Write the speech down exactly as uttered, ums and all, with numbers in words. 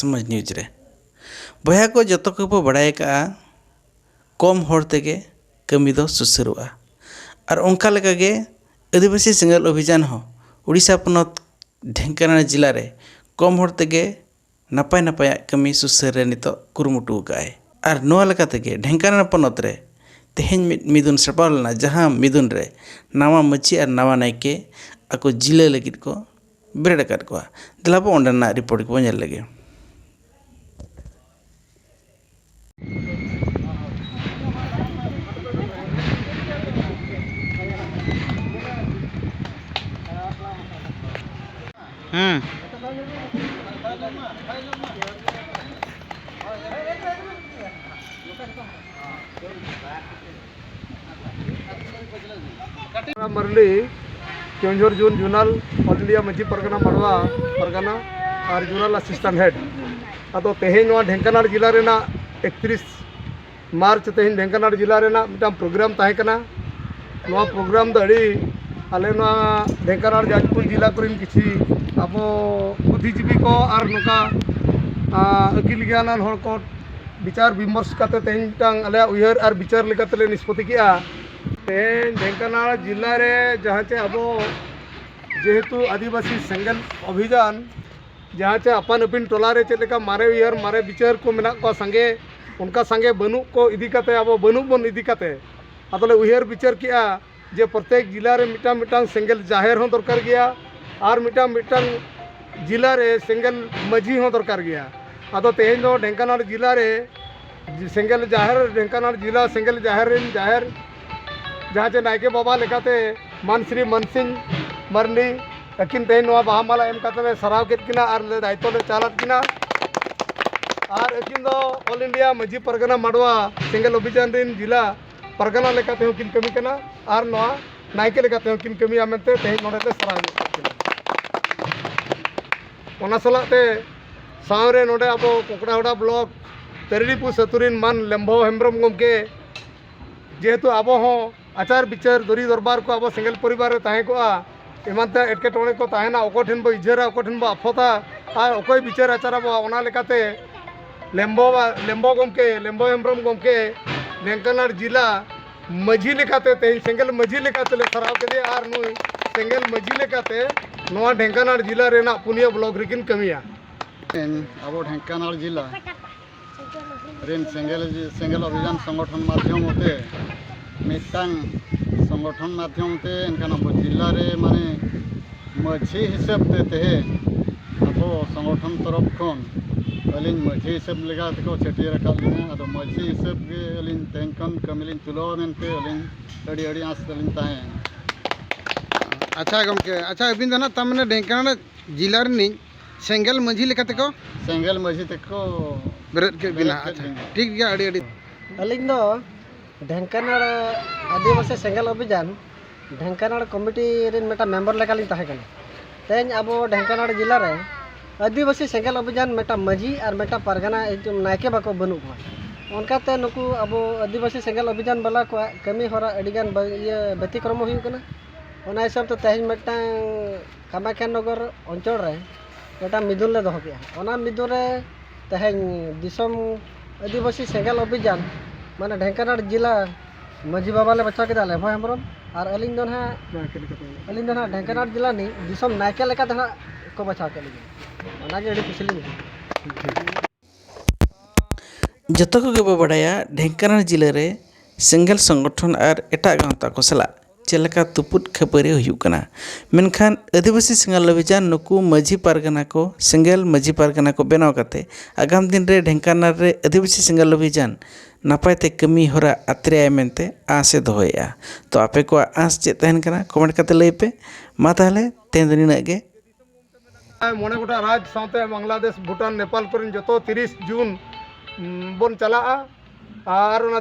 ᱥᱚᱢᱟᱡᱽ ᱱᱤᱭᱩᱡᱽ ᱨᱮ᱾ ᱵᱚᱭᱦᱟ ᱠᱚ, ᱡᱚᱛᱚ ᱠᱚᱜᱮ ᱵᱚ ᱵᱟᱲᱟᱭ ᱟᱠᱟᱫᱼᱟ, ᱠᱚᱢ ᱦᱚᱲ ᱛᱮᱜᱮ ᱠᱟᱹᱢᱤ ᱫᱚ ᱥᱩᱥᱟᱹᱨᱚᱜᱼᱟ᱾ ᱟᱨ ᱚᱱᱠᱟ ᱞᱮᱠᱟᱜᱮ ᱟᱹᱫᱤᱵᱟᱹᱥᱤ ᱥᱮᱸᱜᱮᱞ ᱚᱵᱷᱤᱡᱟᱱ ᱦᱚᱸ ᱩᱲᱤᱥᱥᱟ ᱯᱚᱱᱚᱛ ᱰᱷᱮᱝᱠᱟᱱᱟᱞ ᱡᱮᱞᱟ ᱨᱮ ᱠᱚᱢ ᱦᱚᱲ ᱛᱮᱜᱮ ᱱᱟᱯᱟᱭ ᱱᱟᱯᱟᱭᱟᱜ ᱠᱟᱹᱢᱤ ᱥᱩᱥᱟᱹᱨ ᱨᱮ ᱱᱤᱛᱚᱜ ᱠᱩᱨᱩᱢᱩᱴᱩ ᱟᱠᱟᱫᱼᱟᱭ᱾ ᱟᱨ ᱱᱚᱣᱟ ᱞᱮᱠᱟ ᱛᱮᱜᱮ ᱰᱷᱮᱝᱠᱟᱱᱟᱞ ᱯᱚᱱᱚᱛ ᱨᱮ ᱛᱮᱦᱮᱧ ᱢᱤᱫ ᱢᱤᱫᱩᱱ ᱥᱟᱯᱲᱟᱣ ᱞᱮᱱᱟ, ᱡᱟᱦᱟᱸ ᱢᱤᱫᱩᱱ ᱨᱮ ᱱᱟᱣᱟ ᱢᱟᱹᱡᱷᱤ ᱟᱨ ᱱᱟᱣᱟ ᱱᱟᱭᱠᱮ ᱟᱠᱚ ᱡᱤᱞᱟᱹ ᱞᱟᱹᱜᱤᱫ ᱠᱚ ᱵᱮᱨᱮᱫ ᱟᱠᱟᱫ ᱠᱚᱣᱟ᱾ ᱫᱮᱞᱟ ᱵᱚ ᱚᱸᱰᱮᱱᱟᱜ ᱨᱤᱯᱳᱨᱴ ᱜᱮᱵᱚ ᱧᱮᱞ ᱞᱮᱜᱮ᱾ ᱦᱮᱸ᱾ ᱢᱟᱨᱞᱤ, Keonjhar zone zonal, all India Majhi Pargana ᱢᱟᱰᱣᱟ ᱯᱟᱨᱜᱟᱱᱟ ᱟᱨ ᱡᱳᱱᱟᱞ ᱮᱥᱤᱥᱴᱮᱱᱴ ᱦᱮᱰ᱾ ᱟᱫᱚ ᱛᱮᱦᱮᱧ ᱱᱚᱣᱟ ᱰᱷᱮᱝᱠᱟᱱᱟᱞ ᱡᱮᱞᱟ ᱨᱮᱱᱟᱜ ᱮᱠᱛᱨᱤᱥ ᱢᱟᱨᱪ, ᱛᱮᱦᱮᱧ ᱰᱷᱮᱝᱠᱟᱱᱟᱞ ᱡᱮᱞᱟ ᱨᱮᱱᱟᱜ ᱢᱤᱫᱴᱟᱝ ᱯᱨᱳᱜᱨᱟᱢ ᱛᱟᱦᱮᱸ ᱠᱟᱱᱟ᱾ ᱱᱚᱣᱟ ᱯᱨᱳᱜᱨᱟᱢ ᱫᱚ ᱟᱹᱰᱤ, ᱟᱞᱮ ᱱᱚᱣᱟ ᱰᱷᱮᱝᱠᱟᱱᱟᱞ ᱡᱟᱡᱽᱯᱩᱨ ᱡᱮᱞᱟ ᱠᱚᱨᱮᱱ ᱠᱤᱪᱷᱤ ᱟᱵᱚ ᱵᱩᱫᱽᱫᱷᱤᱡᱤᱵᱤ ᱠᱚ ᱟᱨ ᱱᱚᱝᱠᱟ, ᱟ, ᱟᱹᱠᱤᱞ ᱜᱮᱭᱟᱱᱟᱱ ᱦᱚᱲ ᱠᱚ ᱵᱤᱪᱟᱨ ᱵᱤᱢᱚᱨᱥ ᱠᱟᱛᱮ ᱛᱮᱦᱮᱧ ᱢᱤᱫᱴᱟᱝ ᱟᱞᱮᱭᱟᱜ ᱩᱭᱦᱟᱹᱨ ᱟᱨ ᱵᱤᱪᱟᱨ ᱞᱮᱠᱟ ᱛᱮᱞᱮ ᱱᱤᱥᱯᱚᱛᱤ ᱠᱮᱜᱼᱟ᱾ ᱛᱮᱦᱮᱧ ᱰᱷᱮᱝᱠᱟᱱᱟᱞ ᱡᱮᱞᱟ ᱨᱮ ᱡᱟᱦᱟᱸ ᱪᱮ ᱟᱵᱚ ᱡᱮᱦᱮᱛᱩ ᱟᱹᱫᱤᱵᱟᱹᱥᱤ ᱥᱮᱸᱜᱮᱞ ᱚᱵᱷᱤᱡᱟᱱ, ᱡᱟᱦᱟᱸ ᱪᱮ ᱟᱯᱟᱱ ᱟᱹᱯᱤᱱ ᱴᱚᱞᱟ ᱨᱮ ᱪᱮᱫ ᱞᱮᱠᱟ ᱢᱟᱨᱮ ᱩᱭᱦᱟᱹᱨ, ᱢᱟᱨᱮ ᱵᱤᱪᱟᱹᱨ ᱠᱚ ᱢᱮᱱᱟᱜ ᱠᱚᱣᱟ ᱥᱟᱸᱜᱮ, ᱚᱱᱠᱟ ᱥᱟᱸᱜᱮ ᱵᱟᱹᱱᱩᱜ ᱠᱚ ᱤᱫᱤ ᱠᱟᱛᱮ, ᱟᱵᱚ ᱵᱟᱹᱱᱩᱜ ᱵᱚᱱ ᱤᱫᱤ ᱠᱟᱛᱮ, ᱟᱫᱚᱞᱮ ᱩᱭᱦᱟᱹᱨ ᱵᱤᱪᱟᱹᱨ ᱠᱮᱜᱼᱟ ᱡᱮ ᱯᱨᱚᱛᱮᱠ ᱡᱮᱞᱟ ᱨᱮ ᱢᱤᱫᱴᱟᱝ ᱢᱤᱫᱴᱟᱝ ᱥᱮᱸᱜᱮᱞ ᱡᱟᱦᱮᱨ ᱦᱚᱸ ᱫᱚᱨᱠᱟᱨ ᱜᱮᱭᱟ ᱟᱨ ᱢᱤᱫᱴᱟᱝ ᱢᱤᱫᱴᱟᱝ ᱡᱮᱞᱟ ᱨᱮ ᱥᱮᱸᱜᱮᱞ ᱢᱟᱹᱡᱷᱤ ᱦᱚᱸ ᱫᱚᱨᱠᱟᱨ ᱜᱮᱭᱟ᱾ ᱟᱫᱚ ᱛᱮᱦᱮᱧ ᱫᱚ ᱰᱷᱮᱝᱠᱟᱱᱟᱞ ᱡᱮᱞᱟ ᱨᱮ ᱥᱮᱸᱜᱮᱞ ᱡᱟᱦᱮᱨ, ᱰᱷᱮᱝᱠᱟᱱᱟᱞ ᱡᱮᱞᱟ ᱥᱮᱸᱜᱮᱞ ᱡᱟᱦᱮᱨ ᱨᱮᱱ ᱡᱟᱦᱮᱨ ᱡᱟᱦᱟᱸ ᱪᱮ ᱱᱟᱭᱠᱮ ᱵᱟᱵᱟ ᱞᱮᱠᱟᱛᱮ ᱢᱟᱱ ᱥᱨᱤ ᱢᱟᱱᱥᱤᱝ ᱢᱟᱨᱱᱰᱤ, ᱟᱹᱠᱤᱱ ᱛᱮᱦᱮᱧ ᱱᱚᱣᱟ ᱵᱟᱦᱟ ᱢᱟᱞᱟ ᱮᱢ ᱠᱟᱛᱮ ᱞᱮ ᱥᱟᱨᱦᱟᱣ ᱠᱮᱫ ᱠᱤᱱᱟ ᱟᱨ ᱞᱮ ᱫᱟᱭᱤᱛᱛᱚ ᱞᱮ ᱪᱟᱞᱟᱫ ᱠᱤᱱᱟ᱾ ᱟᱨ ᱟᱹᱠᱤᱱ ᱫᱚ ᱚᱞ ᱤᱱᱰᱤᱭᱟ ᱢᱟᱹᱡᱷᱤ ᱯᱟᱨᱜᱟᱱᱟ ᱢᱟᱰᱣᱟ ᱥᱮᱸᱜᱮᱞ ᱚᱵᱷᱤᱡᱟᱱ ᱨᱮᱱ ᱡᱮᱞᱟ ᱯᱟᱨᱜᱟᱱᱟ ᱞᱮᱠᱟ ᱛᱮᱦᱚᱸ ᱠᱤᱱ ᱠᱟᱹᱢᱤ ᱠᱟᱱᱟ ᱟᱨ ᱱᱚᱣᱟ ᱱᱟᱭᱠᱮ ᱞᱮᱠᱟ ᱛᱮᱦᱚᱸ ᱠᱤᱱ ᱠᱟᱹᱢᱤᱭᱟ ᱢᱮᱱᱛᱮ ᱛᱮᱦᱮᱧ ᱱᱚᱰᱮ ᱞᱮ ᱥᱟᱨᱦᱟᱣ ᱧᱚᱜ ᱠᱮᱫ ᱠᱤᱱᱟ᱾ ᱚᱱᱟ ᱥᱟᱞᱟᱜ ᱛᱮ ᱥᱟᱶᱨᱮ ᱱᱚᱰᱮ ᱟᱵᱚ ᱠᱚᱠᱲᱟᱦᱚᱲᱟ ᱵᱞᱚᱠ ᱛᱟᱹᱨᱤᱰᱤᱯᱩᱥ ᱟᱹᱛᱩ ᱨᱮᱱ ᱢᱟᱱ ᱞᱮᱢᱵᱷᱚ ᱦᱮᱢᱵᱨᱚᱢ ᱜᱚᱢᱠᱮ, ᱡᱮᱦᱮᱛᱩ ᱟᱵᱚ ᱦᱚᱸ ᱟᱪᱟᱨ ᱵᱤᱪᱟᱹᱨ ᱫᱚᱨᱤ ᱫᱚᱨᱵᱟᱨ ᱠᱚ ᱟᱵᱚ ᱥᱮᱸᱜᱮᱞ ᱯᱚᱨᱤᱵᱟᱨ ᱨᱮ ᱛᱟᱦᱮᱸ ᱠᱚᱜᱼᱟ, ᱮᱢᱟᱱ ᱛᱮᱭᱟᱜ ᱮᱴᱠᱮᱴᱚᱬᱮ ᱠᱚ ᱛᱟᱦᱮᱱᱟ, ᱚᱠᱚᱭ ᱴᱷᱮᱱ ᱵᱚ ᱤᱡᱷᱟᱹᱨᱟ, ᱚᱠᱚᱭ ᱴᱷᱮᱱ ᱵᱚ ᱟᱯᱷᱚᱛᱟ, ᱟᱨ ᱚᱠᱚᱭ ᱵᱤᱪᱟᱹᱨ ᱟᱪᱟᱨ ᱟᱵᱚᱣᱟ, ᱚᱱᱟ ᱞᱮᱠᱟᱛᱮ ᱞᱮᱢᱵᱚ, ᱞᱮᱢᱵᱚ ᱜᱚᱢᱠᱮ, ᱞᱮᱢᱵᱚ ᱦᱮᱢᱵᱨᱚᱢ ᱜᱚᱢᱠᱮ, ᱰᱷᱮᱝᱠᱟᱱᱟᱲ ᱡᱤᱞᱟ ᱢᱟᱹᱡᱷᱤ ᱞᱮᱠᱟᱛᱮ, ᱛᱮᱦᱮᱧ ᱥᱮᱸᱜᱮᱞ ᱢᱟᱹᱡᱷᱤ ᱞᱮᱠᱟᱛᱮ ᱞᱮ ᱥᱟᱨᱦᱟᱣ ᱠᱮᱫᱮᱭᱟ ᱟᱨ ᱱᱩᱭ ᱥᱮᱸᱜᱮᱞ ᱢᱟᱹᱡᱷᱤ ᱞᱮᱠᱟᱛᱮ ᱱᱚᱣᱟ ᱰᱷᱮᱝᱠᱟᱱᱟᱲ ᱡᱤᱞᱟ ᱨᱮᱱᱟᱜ ᱯᱩᱱᱭᱟᱹ ᱵᱞᱚᱠ ᱨᱮᱠᱤᱱ ᱠᱟᱹᱢᱤᱭᱟ᱾ ᱛᱮᱦᱮᱧ ᱟᱵᱚ ᱰᱷᱮᱝᱠᱟᱱᱟᱲ ᱡᱤᱞᱟ ᱨᱮᱱ ᱥᱮᱸᱜᱮᱞ, ᱥᱮᱸᱜᱮᱞ ᱚᱵᱷᱤᱡᱟᱱ ᱥᱚᱝᱜᱚᱴᱷᱚᱱ ᱢᱟᱫᱽᱫᱷᱚᱢ ᱛᱮ, ᱢᱤᱫᱴᱟᱝ ᱥᱚᱝᱜᱚᱴᱷᱚᱱ ᱢᱟᱫᱽᱫᱷᱚᱢ ᱛᱮ ᱮᱱᱠᱷᱟᱱ ᱟᱵᱚ ᱡᱤᱞᱟ ᱨᱮ ᱢᱟᱱᱮ ᱢᱟᱹᱡᱷᱤ ᱦᱤᱥᱟᱹᱵ ᱛᱮ ᱛᱮᱦᱮᱧ ᱟᱵᱚ ᱥᱚᱝᱜᱚᱴᱷᱚᱱ ᱛᱚᱨᱚᱯ ᱠᱷᱚᱱ ᱟᱹᱞᱤᱧ ᱢᱟᱹᱡᱷᱤ ᱦᱤᱥᱟᱹᱵ ᱞᱮᱠᱟ ᱛᱮᱠᱚ ᱪᱷᱟᱹᱴᱭᱟᱹᱨ ᱟᱠᱟᱫ ᱞᱤᱧᱟ᱾ ᱟᱫᱚ ᱢᱟᱹᱡᱷᱤ ᱦᱤᱥᱟᱹᱵ ᱜᱮ ᱟᱹᱞᱤᱧ ᱛᱮᱦᱮᱧ ᱠᱷᱚᱱ ᱠᱟᱹᱢᱤ ᱞᱤᱧ ᱛᱩᱞᱟᱹᱣᱟ ᱢᱮᱱᱛᱮ ᱟᱹᱞᱤᱧ ᱟᱹᱰᱤ, ᱟᱹᱰᱤ ᱟᱸᱥ ᱛᱟᱹᱞᱤᱧ ᱛᱟᱦᱮᱸᱭᱮᱱᱟ᱾ ᱟᱪᱪᱷᱟ ᱜᱚᱢᱠᱮ, ᱟᱪᱪᱷᱟ, ᱟᱹᱵᱤᱱ ᱫᱚ ᱱᱟᱜ ᱛᱟᱨ ᱢᱟᱱᱮ ᱰᱷᱮᱝᱠᱟᱱᱟᱲ ᱡᱤᱞᱟ ᱨᱤᱱᱤᱡ ᱥᱮᱸᱜᱮᱞ ᱢᱟᱹᱡᱷᱤ ᱞᱮᱠᱟ ᱛᱮᱠᱚ ᱥᱮᱸᱜᱮᱞ ᱢᱟᱹᱡᱷᱤ ᱛᱮᱠᱚ ᱵᱮᱨᱮᱫ ᱠᱮᱫ ᱵᱤᱱᱟ᱾ ᱵᱮᱨᱮᱫ ᱠᱮᱫ ᱟᱪᱪᱷᱟ, ᱞᱤᱧᱟ᱾ ᱴᱷᱤᱠ ᱜᱮᱭᱟ, ᱟᱹᱰᱤ, ᱟᱹᱰᱤ᱾ ᱟᱹᱞᱤᱧ ᱫᱚ ᱰᱷᱮᱝᱠᱟᱱᱟᱲ ᱟᱹᱫᱤᱵᱟᱹᱥᱤ ᱥᱮᱸᱜᱮᱞ ᱚᱵᱷᱤᱡᱟᱱ ᱰᱷᱮᱝᱠᱟᱱᱟᱲ ᱠᱚᱢᱤᱴᱤ ᱨᱮᱱ ᱢᱤᱫᱴᱟᱝ ᱢᱮᱢᱵᱟᱨ ᱞᱮᱠᱟᱞᱤᱧ ᱛᱟᱦᱮᱸ ᱠᱟᱱᱟ᱾ ᱛᱮᱦᱮᱧ ᱟᱵᱚ ᱰᱷᱮᱝᱠᱟᱱᱟᱲ ᱡᱮᱞᱟ ᱨᱮ ᱟᱹᱫᱤᱵᱟᱹᱥᱤ ᱥᱮᱸᱜᱮᱞ ᱚᱵᱷᱤᱡᱟᱱ ᱢᱤᱫᱴᱟᱝ ᱢᱟᱹᱡᱷᱤ ᱟᱨ ᱢᱤᱫᱴᱟᱝ ᱯᱟᱨᱜᱟᱱᱟ, ᱮᱠᱫᱚᱢ ᱱᱟᱭᱠᱮ ᱵᱟᱠᱚ ᱵᱟᱹᱱᱩᱜ ᱠᱚᱣᱟ᱾ ᱚᱱᱠᱟᱛᱮ ᱱᱩᱠᱩ ᱟᱵᱚ ᱟᱹᱫᱤᱵᱟᱹᱥᱤ ᱥᱮᱸᱜᱮᱞ ᱚᱵᱷᱤᱡᱟᱱ ᱵᱟᱞᱟ ᱠᱚᱣᱟᱜ ᱠᱟᱹᱢᱤ ᱦᱚᱨᱟ ᱟᱹᱰᱤᱜᱟᱱ ᱵᱟ-, ᱤᱭᱟᱹ ᱵᱮᱛᱤᱠᱨᱚᱢᱚ ᱦᱩᱭᱩᱜ ᱠᱟᱱᱟ᱾ ᱚᱱᱟ ᱦᱤᱥᱟᱹᱵ ᱛᱮ ᱛᱮᱦᱮᱧ ᱢᱤᱫᱴᱟᱝ ᱠᱟᱢᱟᱠᱷᱭᱟ ᱱᱚᱜᱚᱨ ᱚᱧᱪᱚᱞ ᱨᱮ ᱢᱤᱫᱴᱟᱝ ᱢᱤᱫᱩᱱ ᱞᱮ ᱫᱚᱦᱚ ᱠᱮᱜᱼᱟ᱾ ᱚᱱᱟ ᱢᱤᱫᱩᱱ ᱨᱮ ᱛᱮᱦᱮᱧ ᱫᱤᱥᱚᱢ ᱟᱹᱫᱤᱵᱟᱹᱥᱤ ᱥᱮᱸᱜᱮᱞ ᱚᱵᱷᱤᱡᱟᱱ, ᱢᱟᱱᱮ ᱰᱷᱮᱝᱠᱟᱱᱟᱲ ᱡᱮᱞᱟ ᱢᱟᱹᱡᱷᱤ ᱵᱟᱵᱟ ᱞᱮ ᱵᱟᱪᱷᱟᱣ ᱠᱮᱫᱟ ᱞᱮᱵᱷᱚ ᱦᱮᱢᱵᱨᱚᱢ, ᱟᱨ ᱟᱹᱞᱤᱧ ᱫᱚ ᱱᱟᱦᱟᱜ, ᱟᱹᱞᱤᱧ ᱫᱚ ᱱᱟᱦᱟᱜ ᱰᱷᱮᱝᱠᱟᱱᱟᱲ ᱡᱮᱞᱟ ᱨᱤᱱᱤᱡ ᱫᱤᱥᱚᱢ ᱱᱟᱭᱠᱮ ᱞᱮᱠᱟᱛᱮ ᱱᱟᱦᱟᱜ ᱠᱚ ᱵᱟᱪᱷᱟᱣ ᱠᱮᱫ ᱞᱤᱧᱟ᱾ ᱚᱱᱟᱜᱮ ᱟᱹᱰᱤ ᱠᱩᱥᱤ ᱞᱤᱧ ᱵᱩᱡᱷᱟᱹᱣᱟ᱾ ᱡᱚᱛᱚ ᱠᱚᱜᱮ ᱵᱚ ᱵᱟᱰᱟᱭᱟ, ᱰᱷᱮᱝᱠᱟᱱᱟᱲ ᱡᱤᱞᱟᱹ ᱨᱮ ᱥᱮᱸᱜᱮᱞ ᱥᱚᱝᱜᱚᱴᱷᱚᱱ ᱟᱨ ᱮᱴᱟᱜ ᱜᱟᱶᱛᱟ ᱠᱚ ᱥᱟᱞᱟᱜ ᱪᱮᱫ ᱞᱮᱠᱟ ᱛᱩᱯᱩᱫ ᱠᱷᱟᱹᱯᱟᱹᱨᱤ ᱦᱩᱭᱩᱜ ᱠᱟᱱᱟ᱾ ᱢᱮᱱᱠᱷᱟᱱ ᱟᱹᱫᱤᱵᱟᱹᱥᱤ ᱥᱮᱸᱜᱮᱞ ᱚᱵᱷᱤᱡᱟᱱ ᱱᱩᱠᱩ ᱢᱟᱹᱡᱷᱤ ᱯᱟᱨᱜᱟᱱᱟ ᱠᱚ, ᱥᱮᱸᱜᱮᱞ ᱢᱟᱹᱡᱷᱤ ᱯᱟᱨᱜᱟᱱᱟ ᱠᱚ ᱵᱮᱱᱟᱣ ᱠᱟᱛᱮ ᱟᱜᱟᱢ ᱫᱤᱱ ᱨᱮ ᱰᱷᱮᱝᱠᱟᱱᱟᱲ ᱨᱮ ᱟᱹᱫᱤᱵᱟᱹᱥᱤ ᱥᱮᱸᱜᱮᱞ ᱚᱵᱷᱤᱡᱟᱱ ᱱᱟᱯᱟᱭ ᱛᱮ ᱠᱟᱹᱢᱤ ᱦᱚᱨᱟ ᱟᱛᱨᱮᱭᱟᱭ ᱢᱮᱱᱛᱮ ᱟᱸᱥ ᱮ ᱫᱚᱦᱚᱭᱮᱫᱼᱟ᱾ ᱛᱚ ᱟᱯᱮ ᱠᱚᱣᱟᱜ ᱟᱸᱥ ᱪᱮᱫ ᱛᱟᱦᱮᱱ ᱠᱟᱱᱟ? ᱠᱚᱢᱮᱱᱴ ᱠᱟᱛᱮ ᱞᱟᱹᱭ ᱯᱮ᱾ ᱢᱟ ᱛᱟᱦᱚᱞᱮ ᱛᱮᱦᱮᱧ ᱫᱚ ᱱᱤᱱᱟᱹᱜ ᱜᱮ᱾ ᱢᱚᱬᱮ ᱜᱚᱴᱟᱝ ᱨᱟᱡᱽ ᱥᱟᱶᱛᱮ ᱵᱟᱝᱞᱟᱫᱮᱥ, ᱵᱷᱩᱴᱟᱱ, ᱱᱮᱯᱟᱞ ᱠᱚᱨᱮᱱ ᱡᱚᱛᱚ ᱛᱤᱨᱤᱥ ᱡᱩᱱ, ᱩᱢ, ᱵᱚᱱ ᱪᱟᱞᱟᱜᱼᱟ᱾ ᱟᱨ ᱚᱱᱟ